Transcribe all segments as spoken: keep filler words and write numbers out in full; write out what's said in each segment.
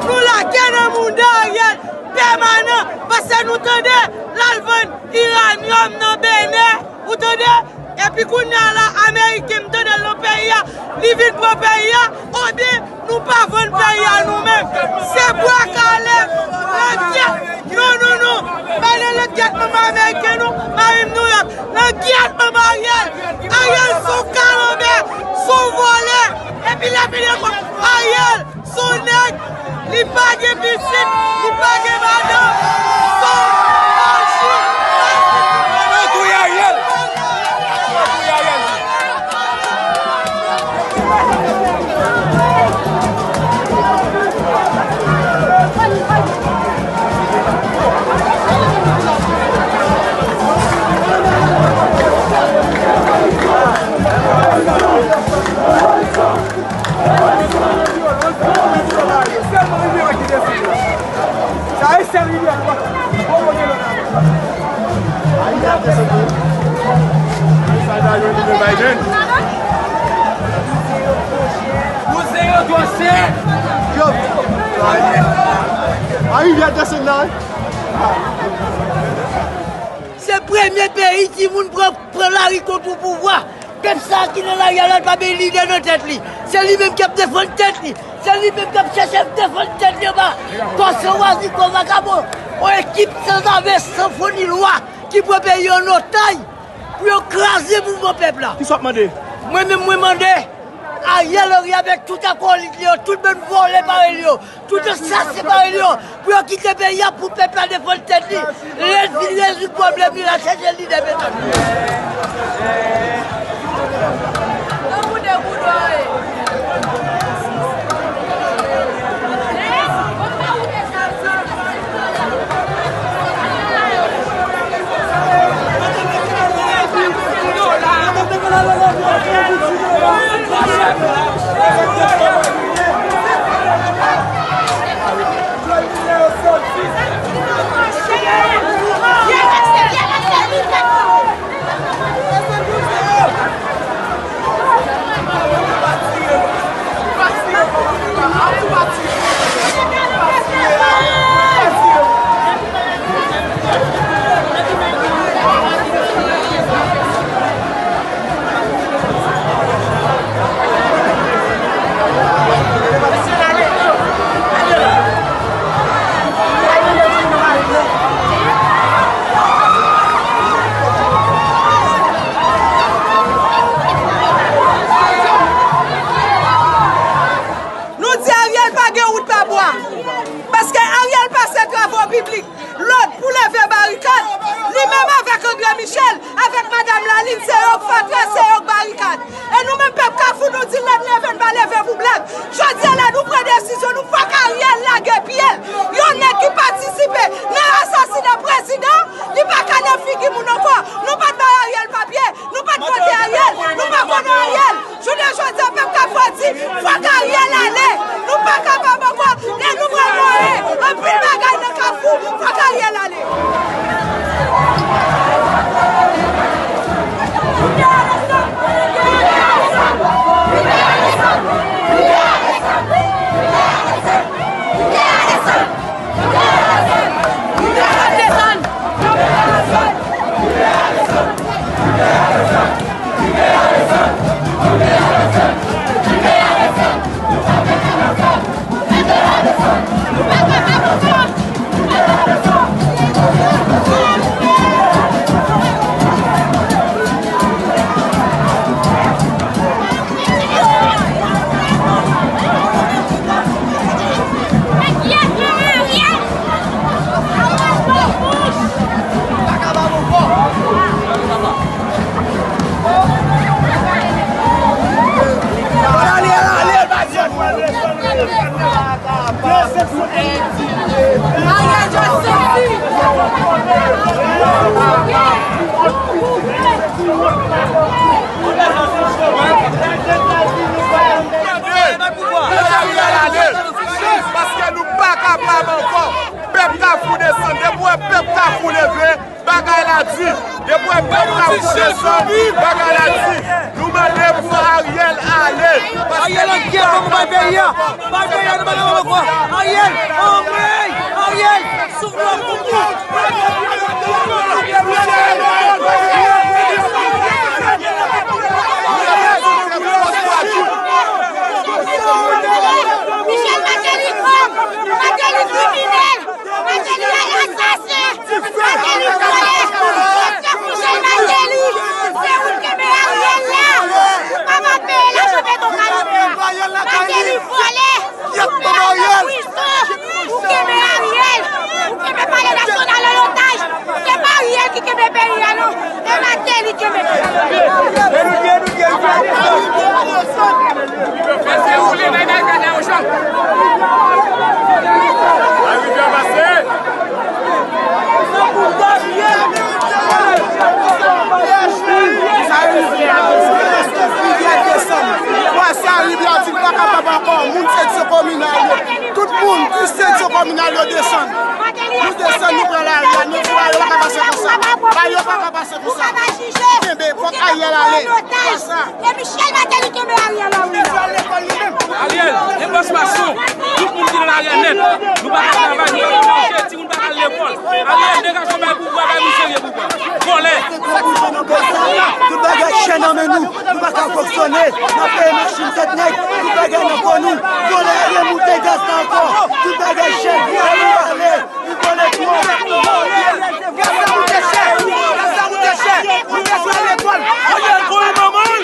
Nou lage nan mouda Ariel pèmanan, paske nou tande l al vann iranyòm nan Benè, ou tande? Epi kounye a la, Ameriken, m tande l nan peyi a, li vin pran peyi a, ebyen, nou pa vann peyi a nou menm. Se bwa kale, langyèt, non, non, non, pa nan langyèt manman Ameriken, non, mari m Nouyòk, langyèt manman Ariel, Ariel se yon kalanbè, se yon vòlè, epi lè fini ankò, Ariel, se yon nèg, li pa gen pitit, li pa gen madanm. Se yon machwin. Yo touye Ariel. Yo touye Ariel. Se premye peyi timoun pran, pran lari kont yon pouvwa. Pèp sa a ki nan lari a la, l pa gen lidè nan tèt li. Se li menm k ap defann tèt li. Se li menm k ap chèche defann tèt li anba kò sanwazi, kò vakabon. Yon ekip sanzave, sanfonilwa ki pran peyi an otaj pou yo kraze mouvman pèp la. Kisa w ap mande? Mwen menm, mwen mande Ariel Henry avèk tout akòlit li yo, tout bann vòlè parèy li yo, tout asasen parèy li yo, pou yo kite peyi a, pou pèp la defann tèt li. Lè l fin rezoud pwoblèm li, l al chèche lidè peyi a. Nou di Ariel pa gen wout pa bwa. Paske Ariel pase travo piblik lòd pou leve barikad. Li menm avèk André Michel, avèk Madam Lalin, se yo k fatra, se yo k barikad. E nou menm pèp Kafou, nou di lè n leve, n pa leve pou blag. Jodi a la, nou pran desizyon, nou fòk Ariel lage pye l. Yon nèg ki patisipe nan asasina prezidan, li pa ka nan figi moun ankò. Nou pa t bay Ariel papye, nou pa t vote Ariel, nou pa konnen Ariel. Jounen jodi a, pèp Kafou a di, fòk Ariel ale. Nou pa kapab ankò. Lè nou pral mouri, anpil bagay nan Kafou, fòk Ariel ale. Depi w wè pèp la ap kote san bagay la di, nou mande pou Ariel ale. Ariel an gyèt, fò nou bay peyi a. Bay peyi a, nou pa kapab ankò. Ariel, anmwey! Ariel, souf nou pou nou. Michel Martelly, Martelly kriminèl. Martelly a asasen! Martelly vòlè! Mesye Michel Martelly! Se ou k kenbe Ariel la! Ou pa va peye lajan petrokaribe a! Martelly vòlè! Ou kenbe nan prizon! Ou kenbe Ariel! Ou kenbe Palè Nasyonal an otaj! Se pa Ariel ki kenbe peyi a non! E Martelly kenbe peyi a! Fè se woule, bay, bay, bay, bay, Ojan. Ay, rivyè pase. Rivyè desann. Wè sa, rivyè di l pa kapab ankò. Moun seksyon kominal yo. Tout moun ki seksyon kominal yo desann. Nou desann, nou pran lari a. Nou di, ba yo pa ka pase konsa. Ba yo pa ka pase konsa. Kenbe, fòk Ariel ale. Fè sa. E Michel Martelly kenbe Ariel la wi la. Ariel, e bòs mason. Tout moun ki nan lari a nèt. Nou pa ka travay, nou pa ka manje, timoun pa ka al lekòl. Ariel, degaje w, bay pouvwa, bay moun serye pouvwa. Vòlè. Tout bagay chè nan men nou. Nou pa ka fonksyone. N ap peye machin tèt nèg. Tout bagay nan kò nou. Vòlè, Ariel, moute gaz la ankò. Tout bagay chè. Ariel, ale. Li vòlè twòp. Gaz la moute chè. Gaz la moute chè. Moun bezwen al lekòl. Ariel voye manman l.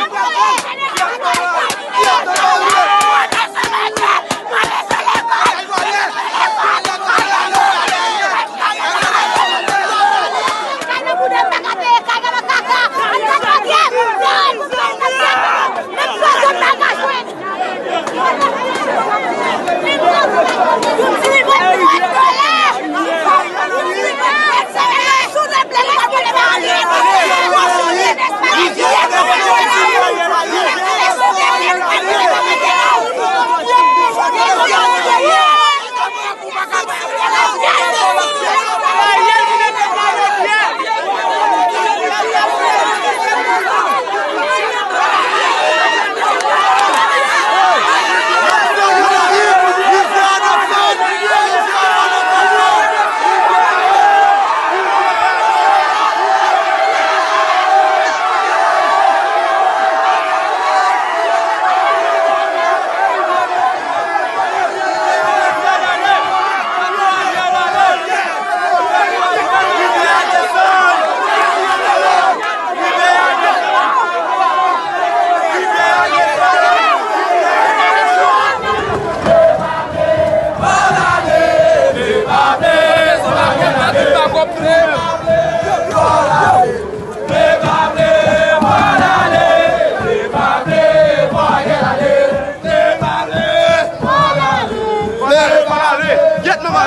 Gyèt manman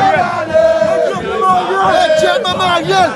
Ariel! Gyèt manman Ariel!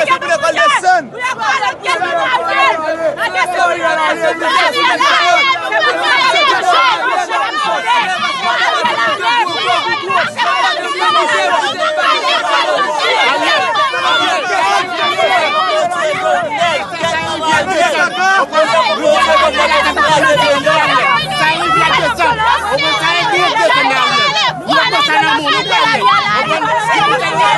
Mesye, pou lekòl desann.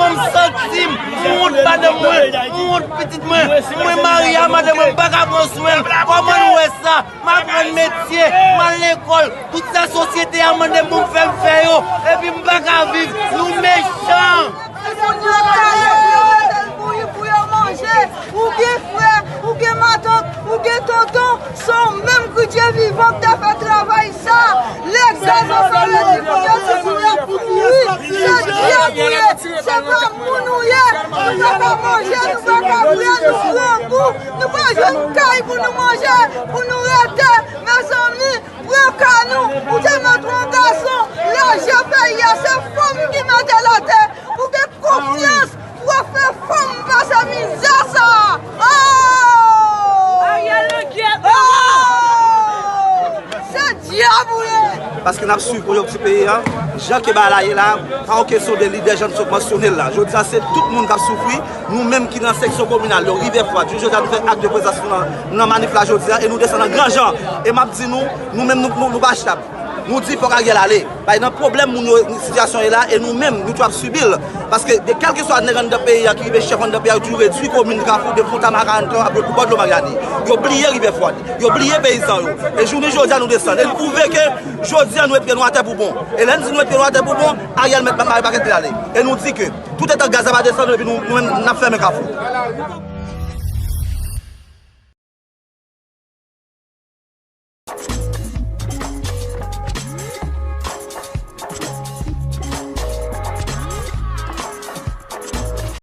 Kòman m santi m? M wont madanm mwen, m wont pitit mwen. Mwen marye a madanm mwen, m pa ka pran swen l. Kòman nou wè sa? M aprann metye, m al lekòl. Tout sa sosyete a mande m pou m fè, m fè yo. Epi m pa ka viv. Nou mechan. Moun yo kale pou yo mete l bouyi pou yo manje. Ou gen frè, ou gen matant, ou gen tonton, se w menm ki Dye vivan ki te fè travay sa. Lè gaz ansanm yo di pou yo di pou yo pouri, se dyab ou ye. Se pa moun ou ye. Nou pa ka manje, nou pa ka bwè, nou grangou. Nou pa jwenn kay pou nou manje, pou nou rete. Mezanmi, pran ka nou, ou te mèt yon gason, laje peyi a, se fanm ki mete l atè, ou gen konfyans, ou ap fè fanm pase mizè sa. Oh! Ariel nan gyèt. Oh! Se dyab ou ye. Paske n ap swiv konjonkti peyi a, jan ke bagay la ye la, pa yon kesyon de lidè jan n sot mansyone l la. Jodi a, se tout moun k ap soufri, nou menm ki nan seksyon kominal yo, Rivyè Fwad, jodi a nou fè ak de prezans nou nan, nan manif la jodi a, e nou desann nan Gran Jan. E m ap di nou, nou menm nou, nou, nou pa chita. Nou di fòk Ariel ale. Bay nan pwoblèm moun yo, sitiyasyon ye la, e nou menm, nou tou ap sibi l. Paske de kèlkeswa nèg anndan peyi a ki rive chèf anndan peyi a, yo toujou redui komin Kafou de Fontamara anndan ap pou bò dlo Maryani. Yo bliye Rivyè Fwad. Yo bliye peyizan yo. E jounen jodi a nou desann. E l pwouve ke jodi a nou met pye nou atè pou bon. E lè n di nou met pye nou atè pou bon, Ariel mèt mare pa kite l ale. E nou di ke tout etan gaz la pa desann, epi nou, nou menm n ap fèmen Kafou.